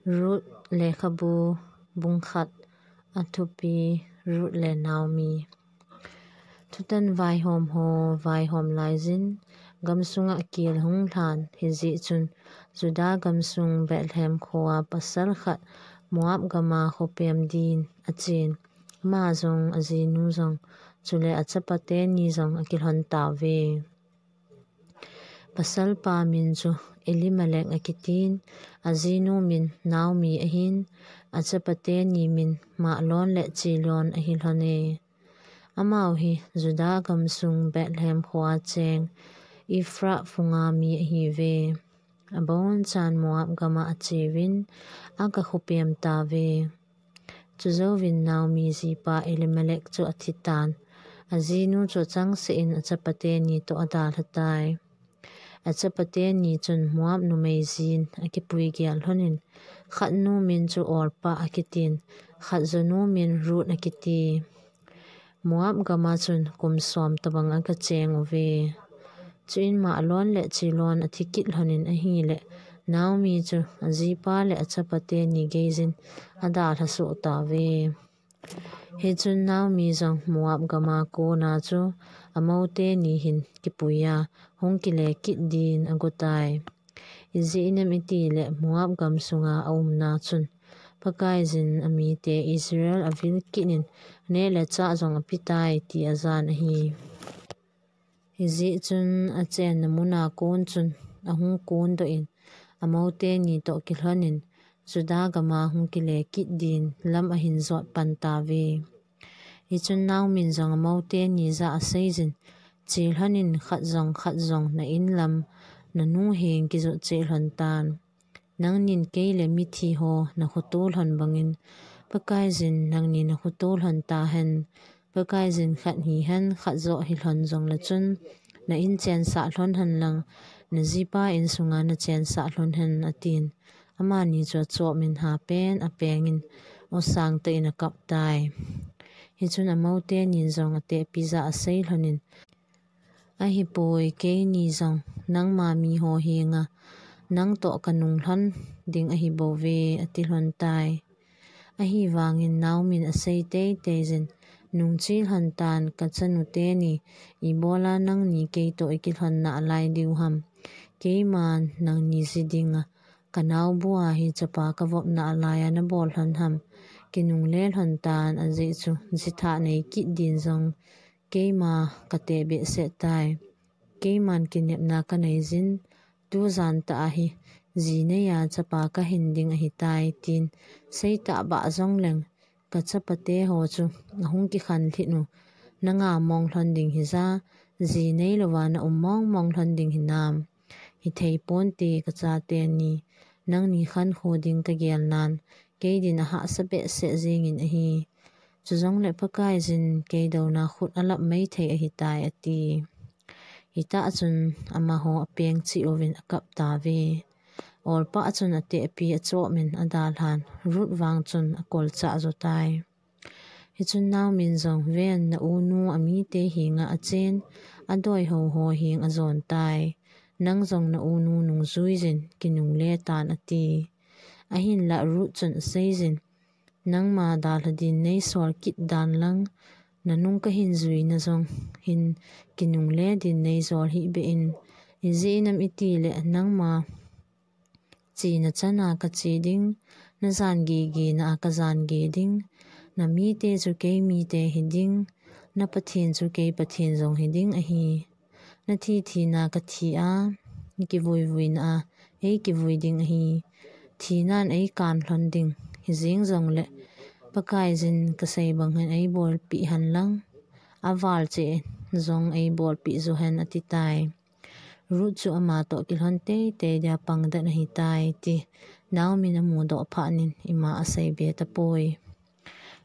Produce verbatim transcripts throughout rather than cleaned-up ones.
Ruth lekhabu bung khat. A thupi: Ruth le Naomi. Thutan vaihom ho vaihom laiyin, gamsunga kel hung lhan, hijeh chun Judah gamsung Bethlehem khoa pasal khat Moab gama khopem din achen. Ama jong, ajinu jong, chule achapate ni jong akilhon tauve. Pasalpa min chu Elimelech akitin, ajinu min Naomi ahin, achapate ni min Mahlon le Chilion ahi lhone. Amau hi Judah gamsung Bethlehem khoa cheng Ephrath phunga mi ahiuve. Abonchan Moab gama acheuvin, aga khopem tauve. Chujouvin Naomi jipa Elimelech chu athitan, ajinu chu achangseh in achapate ni toh adalhatai. Achapate ni chun Moab numei jin akipui gel lhonin, khatnu min chu Orpah akitin, khatjonu min Ruth akiti. Moab gama chun kum som tobang aga cheng uve. Chuin Mahlon le Chilion athi kit lhonin ahile, Naomi chu ajipa le achapate ni geiyin adalha soh tauve. Hichun Naomi jong Moab gama kona chu amoute ni hin kipuiya hung kile kit din agotai. Ijeh inem itile Moab gamsunga aumna chun Pakaiyin amite Israel avil kit in neh le chah jong apetai ti ajan ahi. Hijeh chun achenna muna kon chun ahung kondoh in, amoute ni toh kilhonin, Judah gama hung kile kit din lam ahin jot pan tauve. Hichun Naomin jong amoute ni jah a aseiyin, Chelhonin, khat jong khat jong na in lam, na nu heng kijot cheh lhon tan. Nangnin kei le mithi ho na khoto lhon bangin, Pakaiyin nangni na khoto lhon tahen. Pakaiyin khat hihen, khat joh hilhon jongle chun, na in chensah lhon hen lang, na jipa insunga na chensah lhon hen, atin. Amani chu achop in hapen apengin, osang tah in akap tai. Hichun amoute nin jong atehpi jah a asei lhonin, Ahipoi, keini jong nangma miho henga nang toh kanung lhon ding ahibouve, ati lhon tai. Ahivangin Naomin asei teiteiyin, Nungche lhon tan, kachanu teni, ibola nangni kei toh ikilhon nalai diu ham? Keiman nangni ji dinga kanaobua hi chapa kavop nalai a nabol lhon ham? Kinungle lhon tan, ajeh chu jithah nei kit din jong keima kateh behseh tai. Keiman kinepna kaneiyin, tujan tah a hi ji neiya chapa kahin ding ahitai, tin seitah bah jongleng, kachapate ho chu ahung kikhan lhin u, nanga mong lhon ding hija, ji neilouva na um mong mong lhon ding hinam? Hithei ponte, kachate ni, nangni khankho ding kagel nan, kei din ahahsa behseh jengin ahi. Chujongle Pakaiyin kei douna khut alap maithei ahitai, ati. Hitah chun amaho apeng cheh uvin akap tauve. Orpah chun atehpi achopin adalhan, Ruth vang chun akolchah jotai. Hichun Naomin jong, Ven, na unu amite henga achen, adoi houho heng ajon tai. Nang jong na unu nungjuiyin kinungle tan, ati. Ahinlah Ruth chun aseiyin, Nangma dalha din neisol kit dan lang, nanung kahin juina jong hin kinungle din neijol hih beh in, ijeh inem itile nangma chena chana kache ding, najan gegena a kajan ge ding, namite chu kei mite hiding, na Pathen chu kei Pathen jong hiding ahi. Nathi thina kathi a, kivui vuina a eikivui ding ahi. Thinan eikan lhon ding, hijeng jongle Pakaiyin kasei bang hin eibolpeh hen lang, aval cheh jong eibolpeh jo hen, ati tai. Ruth chu ama toh kilhon teitei dia pangdet ahitai, ti Naomin amudoh phatnin ima aseibe tapoi.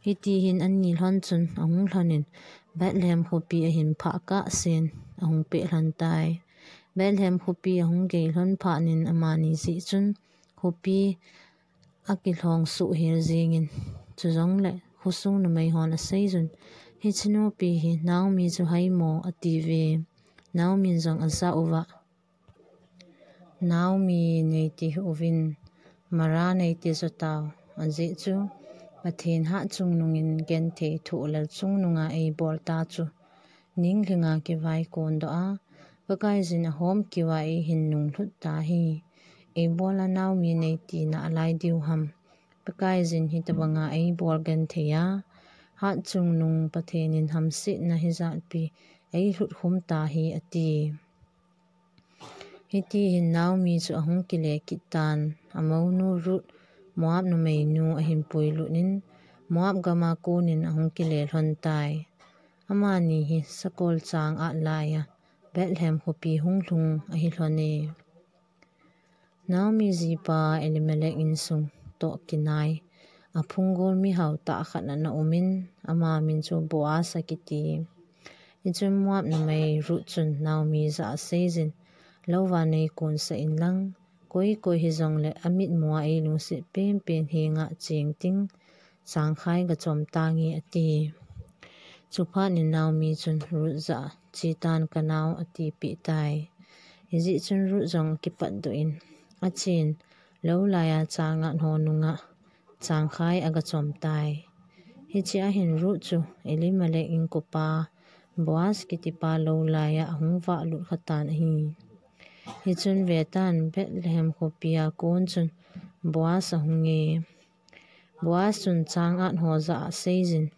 Hitihin anni lhon chun ahung lhonin, Bethlehem khopi ahin phah kahsen ahung peh lhon tai. Bethlehem khopi ahung gei lhon phatnin amani jeh chun khopi akilhong suh hel jengin, chujongle khosung numeihon aseiyun, Hiche nupi hi Naomi chu haimo, atiuve. Naomin jong ajah uva, Naomi neiti hih uvin, Mara neite jotau, ajeh chu Pathen hatchungnungin genthei thohlel chungnunga eibol ta chu ninglhinga kivaikondoh a, Pakaiyin ahomkeuva eihin nunglhut tahi. Eibola Naomi neitina alai diu ham? Pakaiyin hitobanga eibol genthei a, hatchungnung Pathenin hamsetna hijatpi eilhutkhum tahi, ati. Hitihin Naomi chu ahung kile kit tan, amounu Ruth, Moab numeinu ahin puilut in, Moab gama konin ahung kile lhon tai. Amani hi sakol chang-at laiya Bethlehem khopi hunglhung ahi lhone. Naomi jipa Elimelech insung toh kinai, aphunggol mihao tah khat ana umin, ama min chu Boaz akiti. Hichun Moab numei Ruth chun Naomi jah a aseiyin, Louva neikonsah inlang, koi koi hijongle amitmua eilungset penpen henga chengting changkhai gachom tange, ati. Chuphat in Naomi chun Ruth jah a, Chetan kanao, atipeh tai. Hijeh chun Ruth jong akipatdoh in, achen, lou laiya chang-at ho nunga changkhai agachom tai. Hichea hin Ruth chu Elimelech inkopa Boaz kitipa lou laiya ahung vahlut khatan ahi. Hichun vetan Bethlehem khopia kon chun Boaz ahunge. Boaz chun chang-at ho jah a aseiyin,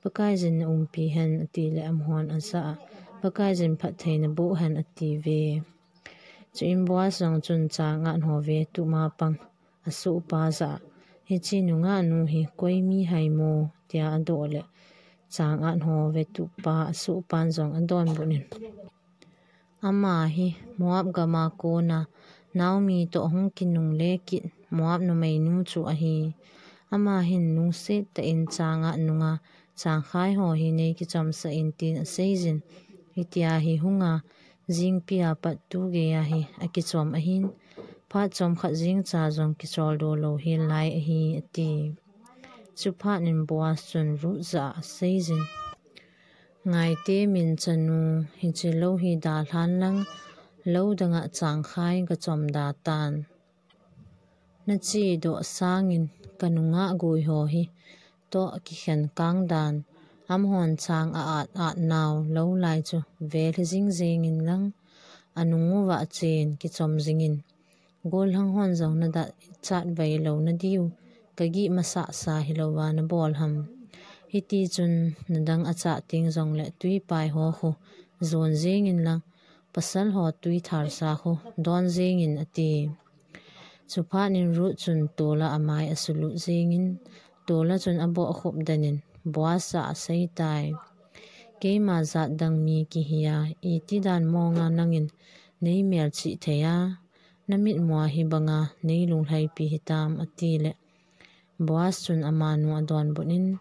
Pakaiyin naumpi hen, atile amahon ajah a, Pakaiyin phatthei naboh hen, atiuve. Chuin Boaz jong chun chang-at ho vetup ma pang asohpa jah a, Hiche nungahnu hi koi mihai mo? tia adohle, chang-at ho vetup pa asohpan jong adonbut in, Ama hi Moab gama kona Naomi toh hung kinungle kit Moab numeinu chu ahi. Ama hin lungset tah in chang-at nunga changkhai ho hi neikichomsah in, tin aseiyin. Hitia hi hunga jingpia pat tugeiya hi akichom ahin, phat chomkhat jengcha jong kicholdo louhel lai ahi, ati. Chuphat in Boaz chun Ruth jah a aseiyin, Ngaite min chanu, hiche lou hi dalhan lang, lou danga changkhai gachom da tan. Nachedoh sangin kanungah gui ho hi toh kikhen kang dan, amahon chang a-at at nau lou lai chu velhi jingjing inlang, anung uva chen kichom jingin. Gollhang hon jong nadat chatvai louna diu kagih masasa hilouva nabol ham? Hitichun nadang achat teng jongle twipai ho khu jon jingin lang, pasal ho twi tharsa khu don jingin, ati. Chuphat in Ruth chun tola amai asulut jingin, tola chun abohkhup den in Boaz jah a aseitai, Keima jat dang mi kihi a, itidan monga nangin neimelchih thei a, namitmua hibanga neilunglhaipi hitam? atile, Boaz chun amanu adonbut in,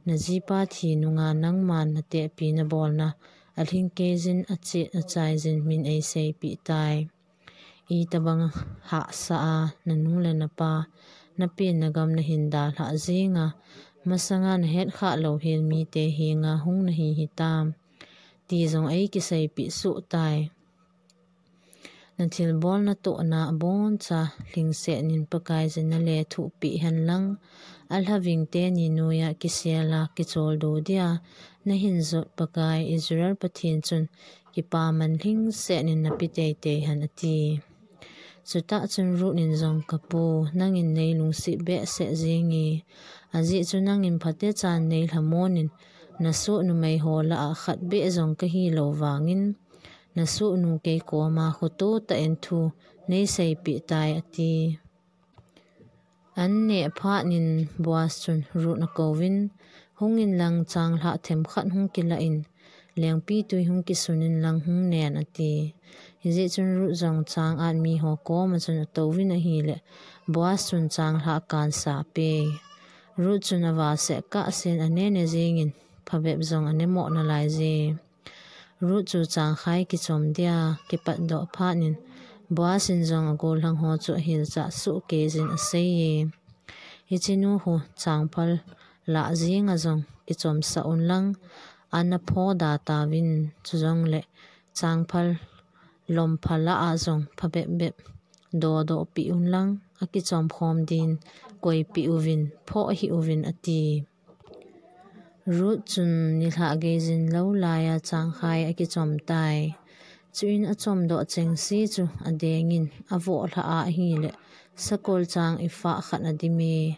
Najipa thi nunga nangman natehpi nabolna alhingkeiyin, achet achaiyin min eiseipeh tai. Itobang hahsa a nanu le napa, napen nagam nahin dalhah jinga, masanga nahetkhah louhel mite henga hung nahi hitam? ti jong eikiseipeh sohtai. Nathilbol natohna abonchan lhingsetnin Pakaiyin nalethuhpeh henlang, alhaving teni noiya kisela kicholdo dia nahin jot Pakai Israel Pathen chun kipaman lhingsetnin nape teitei hen, ati. Chutah chun Ruth in jong, Kapu, nangin neilungset behseh jinge, ajeh chu nangin phatechan neilhamonin, nasoh numei ho lah a khat beh jong kahilou vangin, nasohnu kei koma khoto tah in thu neiseipeh tai, ati. An neh phatnin Boaz chun Ruth akouvin, Hungin lang changlhah themkhat hung kilah in, lengpitwi hung kisunin lang hung nen, ati. Hijeh chun Ruth jong chang-at miho koma chun atouvin ahile, Boaz chun changlhah kansa apei. Ruth chun avahseh kahsen anene jingin, phabep jong anemoh nalaiye. Ruth chu changkhai kichom dia kipatdoh phatnin, Boaz in jong agollhang ho chu ahilchah sohkeiyin aseiye, Hichenu khu changphal lah jinga jong kichomsah unlang, an aphoda tauvin, chujongle changphal lomphal lah a jong phabep bep dodohpeh unlang, akichom khom din koipeh uvin, phoh hih uvin, ati. Ruth chun nilhah gei jing lou laiya changkhai akichom tai. Chuin achomdoh chengse chu adengin avoh lhah a ahileh, sakol chang ipha khat adim e.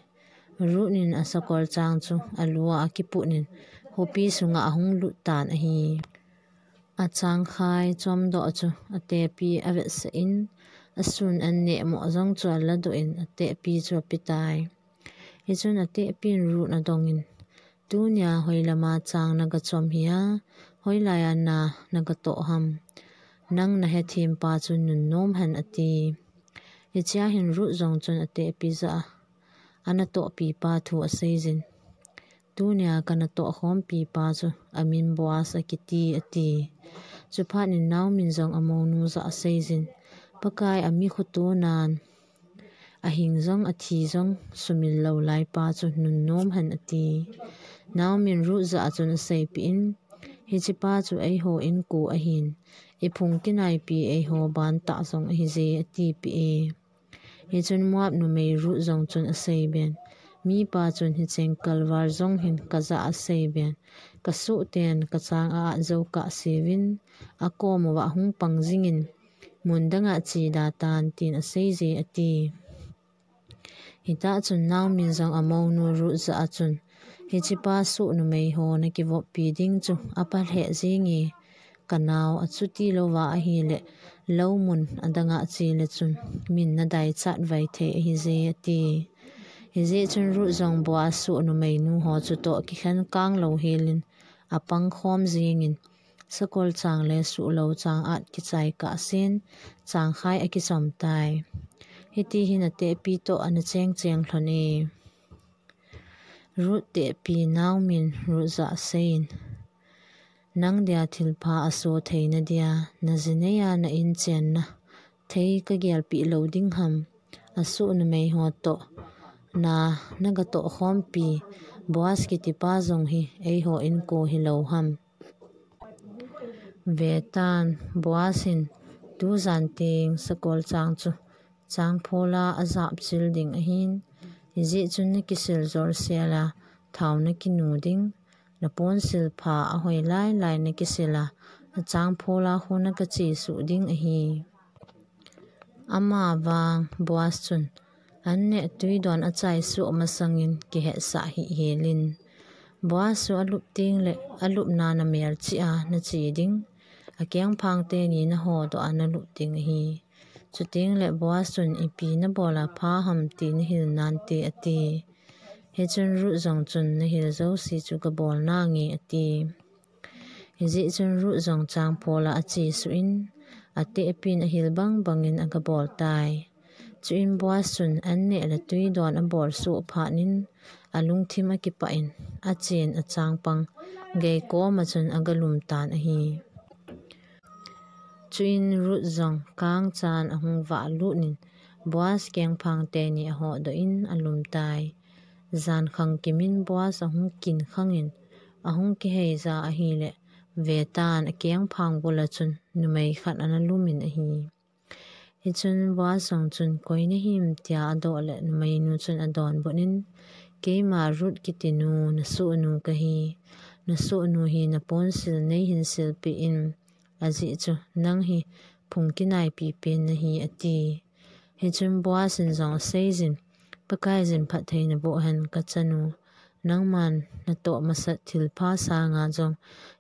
Ruth in asakol chang chu alu a akiput in, khopi sunga ahung lut tan ahi. Achangkhai chomdoh chu atepi avetsah in, asun an neh moh jong chu aladoh in, atepi chu apetai. Hichun atepin Ruth in adongin, "Tunia hoilama chang nagachom hia, hoilaiya na nagatoh ham? Nang nahethem pa chu nunnom hen," ati. Hichea hin Ruth jong chun atepi jah a anatohpi pa thu aseijin, "Tunia kanatoh khompi pa chu amin Boaz akiti," ati. Chuphat in Naomin jong amounu jah a aseijin, "Pakai ami khoto nan ahing jong athi jong sumil lou lai pa chu nunnom hen," ati. Naomin Ruth jah a chun aseipeh in, "Hichepa chu eiho inko ahin, iphung kinaipi eiho bantah jong ahije," atipeh e. Hichun Moab numei Ruth jong chun aseiben, "Mipa chun hicheng kalval jong hin kajah a aseiben, kasoh ten kachang a-at jou kahseuvin, akom uva hung pang jingin, mun danga che da tan tin aseije," ati. Hitah chun Naomin jong amounu Ruth jah a chun, "Hichepa soh numei ho nakivoppi ding chu apha lheh jenge, kanao, achuti louva ahileh lou mun adanga che le chun min nadai chatvai thei ahije," ati. Hijeh chun Ruth jong Boaz soh numeinu ho chutoh kikhen kang lou helin apang khom jingin, sakol chang le soh lou chang at kichai kahsen, changkhai akichom tai. Hiti hin atepi toh ana cheng cheng lhon e. Ruth tepi. Naomin Ruth jah a aseiyin, "Nang dia thilpha aso theina dia najinei a na-in chenna thei kagelpeh lou ding ham? Asoh numei ho toh na nagatoh khompi Boaz kitipa jong hi eiho inko hilou ham?" Vetan, Boaz in tujan teng sakol chang chu changphola ajap chil ding ahin, hijeh chun nakisil jolsel a thao nakinu ding, naponsil pha ahoi lai lai nakisil a, nachangphola khu nakachesuh ding ahi. Amavang Boaz chun an neh tui don achai suh masangin kihetsah hih helin, Boaz chu alup teng le alupna namelchih a nache ding, akengphang teni nahodoh a nalup ding ahi. Chuteng le Boaz chun, "Ipi nabol a pha ham ti nahil nante," ati. Hichun Ruth jong chun, "Nahil jouse chu kabol nange," ati. Hijeh chun Ruth jong changphola achesuh in, atepin ahil bang bangin agabol tai. Chuin Boaz chun an neh le tui don abol suh phat in, alungthim akipah in, achen achangpang gei koma chun agalum tan ahi. Chuin Ruth jong kangchan ahung vahlut in, Boaz kengphang teni ahodoh in alum tai. Jan khangkim in Boaz ahung kin khang in, ahung kiheija ahile, vetan akengphang bul a chun numei khat ana lum in ahi. Hichun Boaz jong chun, "Koi nahim?" tia adoh le, numeinu chun adonbut in, "Keima Ruth kitinu, nasohnu kahi. Nasohnu hi naponsil neihin silpeh in, ajeh chu nang hi phung kinaipi pen nahi," ati. Hichun Boaz in jong aseijin, "Pakaiyin phatthei naboh hen kachanu. Nangman natoh masat thilpha sanga jong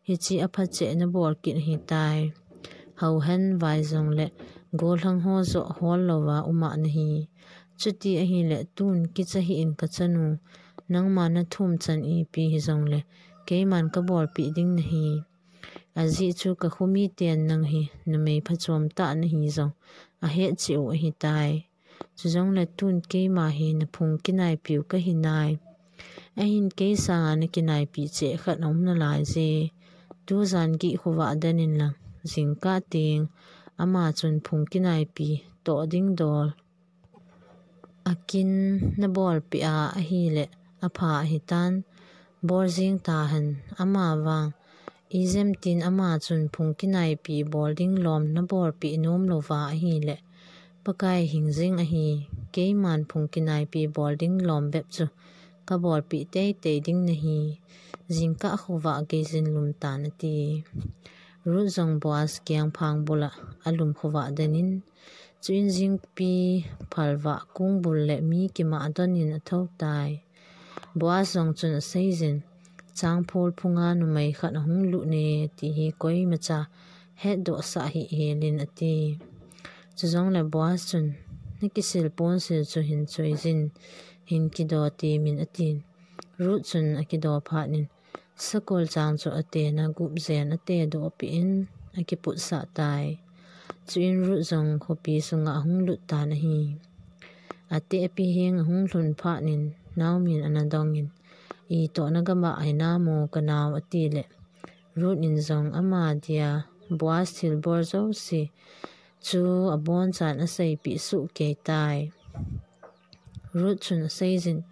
hiche apha cheh nabol kit ahitai. Hao hen vai jongle gollhang ho joh hol louva um a nahi. Chuti ahile tun kicha hih in kachanu, nangma nathum chan ipi hijongle keiman kabolpeh ding nahi. Ajeh chu kakhomiten nang hi numei phachom tah nahi jong ahet cheh u ahitai. Chujongle tun keima hi naphung kinaipiu kahi nai. Ahin kei sanga nakinaipi cheh khat aum nalai je. Tujan gih khovah den inlang, jingkah teng ama chun phung kinaipi toh ding dol akin nabolpeh a ahile apha ahitan, bol jing tahen. Amavang ijemtin ama chun phung kinaipi bol ding lom nabolpeh nom louva ahile, Pakai hing jing ahi, keiman phung kinaipi bol ding lom bep chu ka bolpi teitei ding nahi, jingkah khovah geijin lum tan, ati. Ruth jong Boaz kiang phang bula alum khovah den in, chuin jingpi phalvah kung bul le mi kimah don in atho tai. Boaz jong chun aseijin, changphul phunga numei khat ahung lut ne, ti hi koimacha hetdoh sah hih hel in, ati. Chujongle Boaz chun, na kisil ponsil chu hin choijin, hin kido temin, atin. Ruth chun akido phat in, sakol chang chu atena gup jen atedoh peh in, akiputsah tai. Chuin Ruth jong khopi sunga ahung lut tan ahi. Atehpi heng ahung lhun phat in, Naomin ana dongin, itoh na gam a hinam o ka nao, atile, Ruth in jong ama dia Boaz thilbol jouse chu abonchan aseipeh soh kei tai. Ruth chun aseijin,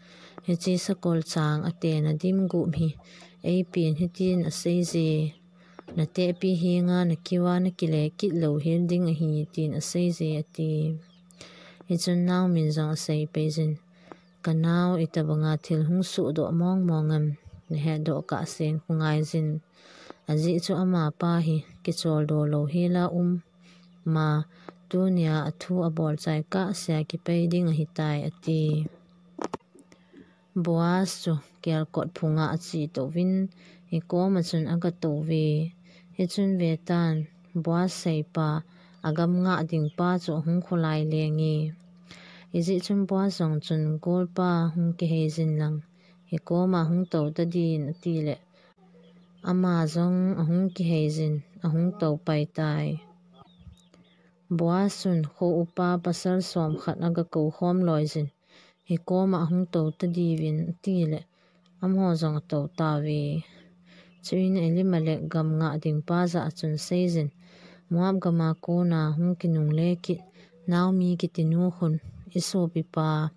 hiche sakol chang atena dim gup hi eipen hitin aseije, na tehpi henga na kiu a na kile kit lou hel ding ahi, tin aseije, ati. Hichun Naomin jong aseipeijin, ka nao, itobanga thil hung sohdoh mong mong em, na hetdoh kahsen khu ngaijin. Ajeh chu amapa hi kicholdo lou hel a um, ama tunia athu abol chai kahsea kipei ding ahitai, ati. Boaz chu kelkot phunga ache touvin, hikoma chun agatou ve. Hichun vetan, Boaz seipa, agam ngah dingpa chu ahung kholai lenge. Hijeh chun Boaz jong chun golpa hung kiheijin lang, hikoma hung tou tadin, atile, ama jong ahung kiheijin, ahung tou pai tai. Boaz chun kho upa pasal som khat agakou khom loijin, hikoma ahung tou tadiuvin, atile, amaho jong atou tauve. Chuin Elimelek gam ngah dingpa jah a chun aseijin, Moab gama kona hung kinungle kit Naomi kitinu khun isopipa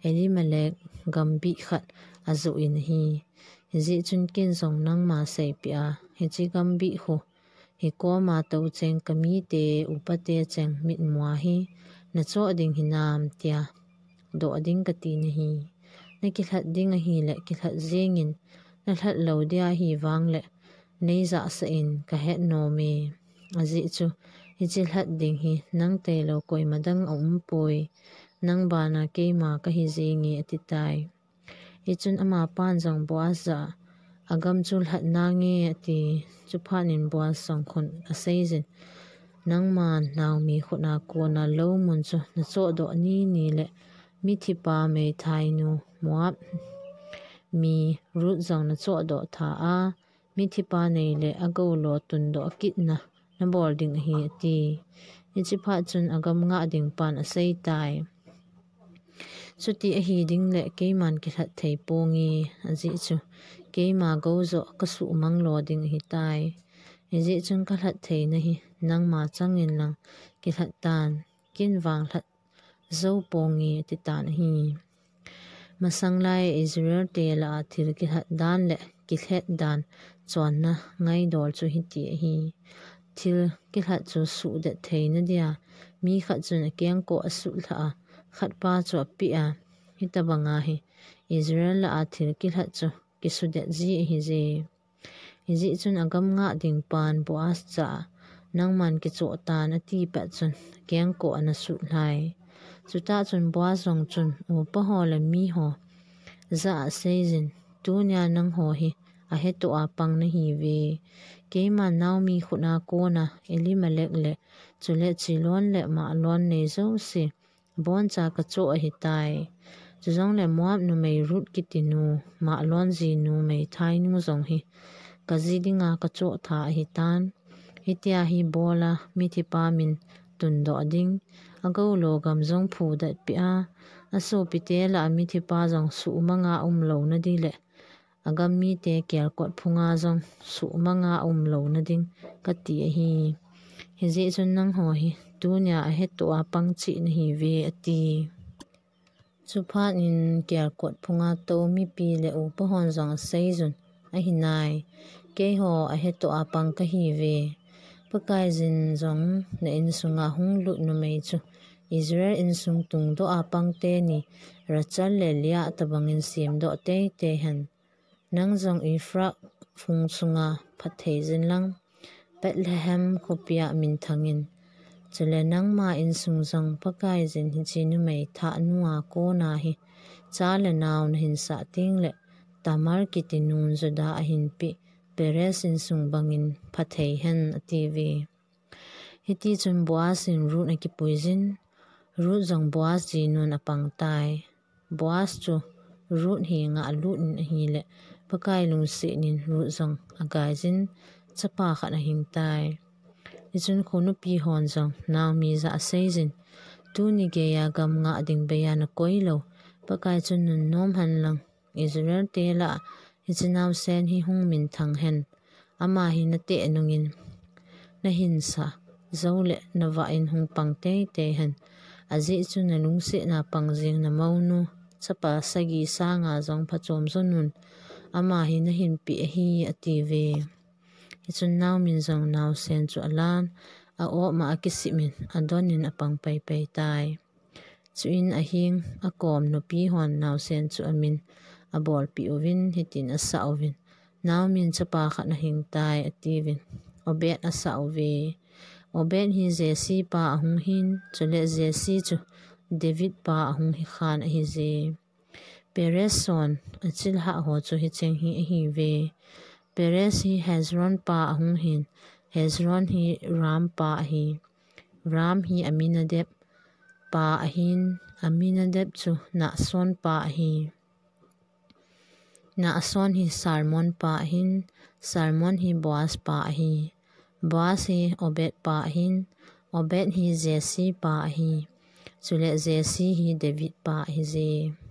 Elimelek gambih khat ajoh in ahi. Hijeh chun ken jong nangma seipeh a, hiche gambih khu hikoma tou cheng kamite upate cheng mitmua hi nachoh ding hinam, tia doh ding kati nahi. Na kilhat ding ahile kilhat jengin, na lhat lou dia ahi vangle neijahsah in kahet nome. Ajeh chu hiche lhat ding hi nang tailou koima dang aumpoi, nang bana keima kahi jenge, ati tai. Hichun amapan jong Boaz jah a, agam chu lhat nange, ati. Chuphat in Boaz jong khun aseijin, nangman Naomi khut a kona lou mun chu nachohdoh nini le mithipa meithainu Moab mi Ruth jong nachohdoh tha a, mithipa nei le agou lo tundoh kitna nabol ding ahi, ati. Hiche phat chun agam ngah dingpan aseitai. Chuti ahi dingle keiman kilhat thei ponge, ajeh chu keima gou joh kasuhmang lo ding ahitai. Hijeh chun kalhat theina hi nangma changin lang kilhat tan, ken vang lhat jou ponge, ati tan ahi. Masanglai Israelte lah a thil kilhat dan le kilhet dan chonna ngaidol chu hiti ahi. Thil kilhat chu suhdet theina dia mi khat chun akengkoh asutlhah a, khatpa chu apeh a, hitobanga hi Israel lah a thil kilhat chu kisudet ji ahije. Hijeh chun agam ngah dingpan Boaz jah a, nangman kichoh tan, ati pet chun akengkoh ana sutlhai. Chutah chun Boaz jong chun upaho le miho jah a aseijin, tunia nangho hi ahetoh a pang nahiuve. Keiman Naomi khut a kona Elimelek le chule Chilion le Mahlon nei jouse aboncha kachoh ahitai. Chujongle Moab numei Ruth kitinu, Mahlon jinu meithainu jong hi kaji dinga kachoh tha ahitan. Hitia hi bol a mithipa min tundoh ding, agou lo gam jong phudet peh a, asopite lah a mithipa jong suhmanga umlouna ding le agam mite kelkot phunga jong suhmanga umlouna ding kati ahi. Hijeh chun nangho hi tunia ahetoh a pang cheh nahiuve, ati. Chuphat in kelkot phunga tou mipi le upahon jong aseijun, ahinai, keiho ahetoh a pang kahiuve. Pakaiyin jong na insunga hunglut numei chu Israel insung tungdoh a pangte ni, Rachel le Leah tabangin semdoh teitei hen. Nang jong Ephrath phung sunga phatthei jin lang, Bethlehem khopia minthangin. Chule nangma insung jong Pakaiyin hiche numei thah nua kona hi cha le nao nahinsah tengle, Tamar kiti nun Judah ahinpeh Perez insung bangin phatthei hen, atiuve. Hitichun Boaz in Ruth akipuiyin, Ruth jong Boaz jinun apangtai. Boaz chu Ruth henga alut in ahile, Pakai lungsetnin Ruth jong agaijin, chapa khat ahingtai. Hichun khonupi hon jong Naomi jah a aseijin, Tuni geiya gam ngah ding beiya nakoilou, Pakai chun nunnom henlang, Israel te lah a hiche naosen hi hung minthang hen. Ama hi nateh nungin nahinsah joule navah in hung pang teitei hen. Ajeh chu nalungsetna pang jeng namounu chapa sagi sanga jong phachom jonun, ama hi nahinpeh ahi, atiuve. Hichun Naomin jong naosen chu alan, a-op ma akisipmin adonin apang peipei tai. Chuin aheng akom nupi hon naosen chu amin abolpeh uvin, hitin asah uvin, Naomin chapa khat ahingtai, atiuvin, Obed asah uve. Obed hi Jesse pa ahung hin, chule Jesse chu David pa ahung hikhan ahije. Perez son achilhah ho chu hicheng hi ahiuve. Perez hi Hezron pa ahung hin, Hezron hi Ram pa ahi. Ram hi Amminadab pa ahin, Amminadab chu Nahshon pa ahi. Nahshon hi Salmon pa ahin, Salmon hi Boaz pa ahi. Boaz hi Obed pa ahin, Obed hi Jesse pa ahi. Chule Jesse hi David pa ahije.